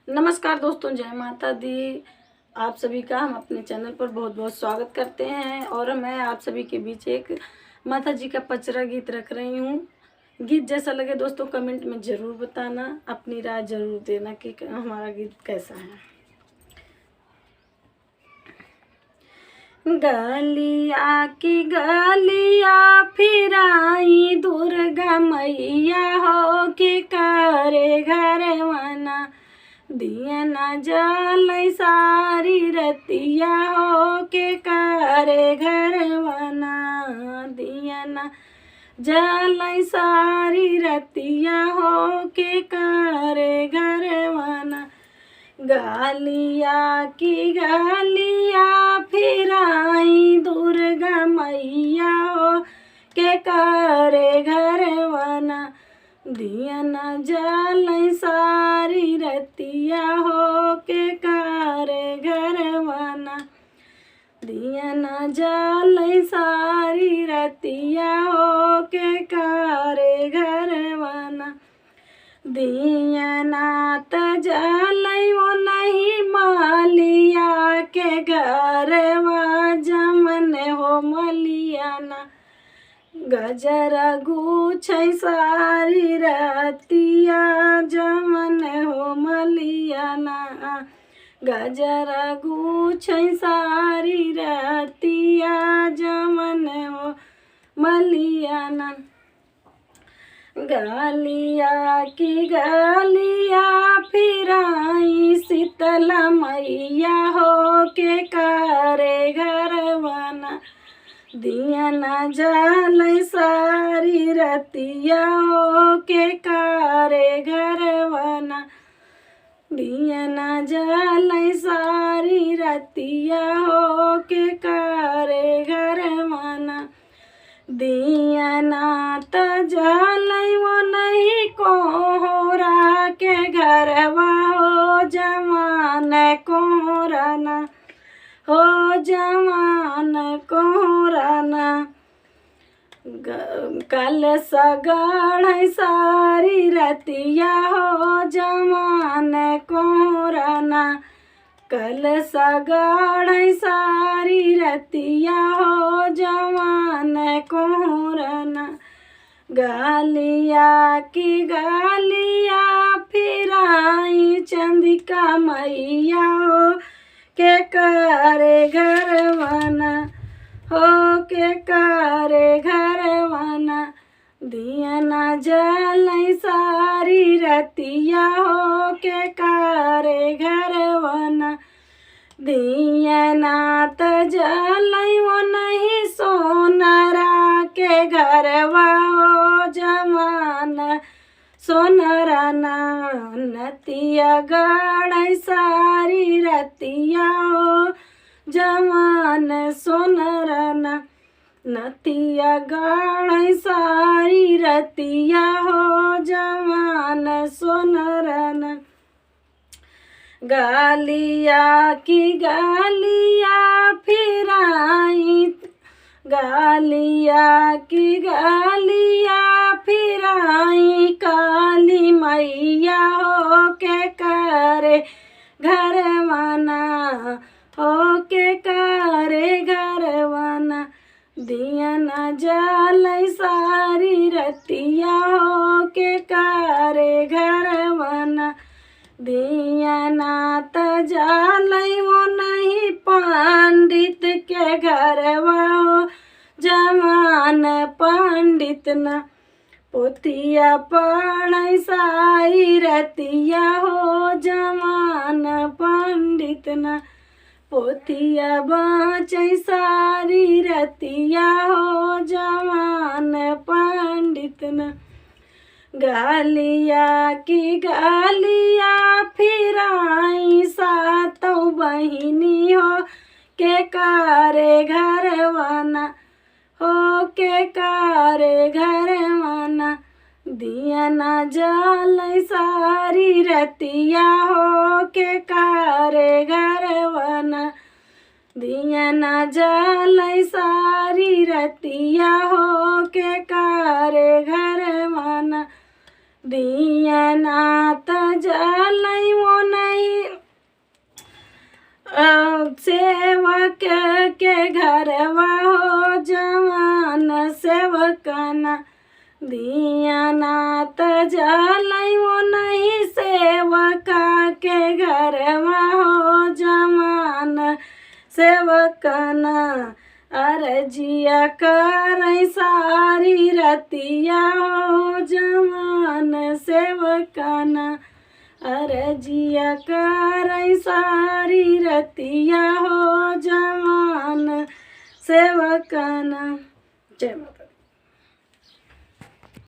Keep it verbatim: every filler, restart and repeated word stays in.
नमस्कार दोस्तों, जय माता दी। आप सभी का हम अपने चैनल पर बहुत बहुत स्वागत करते हैं और मैं आप सभी के बीच एक माता जी का पचरा गीत रख रही हूँ। गीत जैसा लगे दोस्तों, कमेंट में ज़रूर बताना, अपनी राय ज़रूर देना कि हमारा गीत कैसा है। गलिया की गलिया फिराई दुर्गा मैया हो, के करे घरवना। दियना जलै सारी रतिया हो, के करे घरवना। दियना जलै सारी रतिया हो, के करे घरवना। गलिया की गलिया फिराई दुर्गा मैया हो, के करे घरवना। दियना जलै सारी रतिया हो, के करे घरवना। दियना जलै सारी रतिया हो, के करे घरवना। दियना त जलै ओनही मलिया के घरवा, जमन हो मलियाना। गजरा गुछै सारी रतिया, जमन हो मलियाना। गजरा गुछै सारी रतिया, जमन हो मलियाना। गलिया की गलिया फिराई शीतला मैया हो, के करे घरवना। दियना जलै सारी रतिया हो, के करे घरवना। दियना जलै सारी रतिया हो, के करे घरवना। दियना त जलै ओनही कोहरा के घरवा हो, जमन कोहराना। हो जमन कोहराना। ग-, कलसा गढ़ै सारी रतिया हो, जमन कोहराना। कलसा गढ़ै सारी रतिया हो, जमन कोहराना। गलिया की गलिया फिराई चंदिका मैया हो, के करे घरवना। हो के करे घरवना। दियना जलै सारी रतिया हो, के करे घरवना। दियना त जलै ओनही सोनरा के घरवा हो, जमन सोनराना। नतिया गढ़ै सारी रतिया हो, जमन सोनराना। नतिया गढ़ै सारी रतिया हो, जमन सोनराना। गलिया की गलिया फिराई, गलिया की गलिया फिराई काली मैया हो, के करे घरवना। हो के करे घरवना। दियना जलै सारी रतिया हो, के करे घरवना। दियना त जलै ओनही पंडित के घरवा हो, जमन पंडितना। पोथिया पढ़ै सारी रतिया हो, जमन पंडितना। पोथिया बाँचै सारी रतिया हो, जमन पंडितना। गलिया की गलिया फिराई सातौ बहिनी हो, के करे घरवना। हो के करे घरवना। दियना जलै सारी रतिया हो, के करे घरवना। दियना जलै सारी रतिया हो, के करे घरवना। दियना त जलै ओनही सेवक के घरवा हो जवान सेवकना, दिया ना त जलई वो नहीं सेवका के घरवा हो जवान सेवकना। अरजिया करई सारी रतिया हो जवान सेवकना, अरजिया करई सारी रतिया हो जवान सेवकना। जय माता।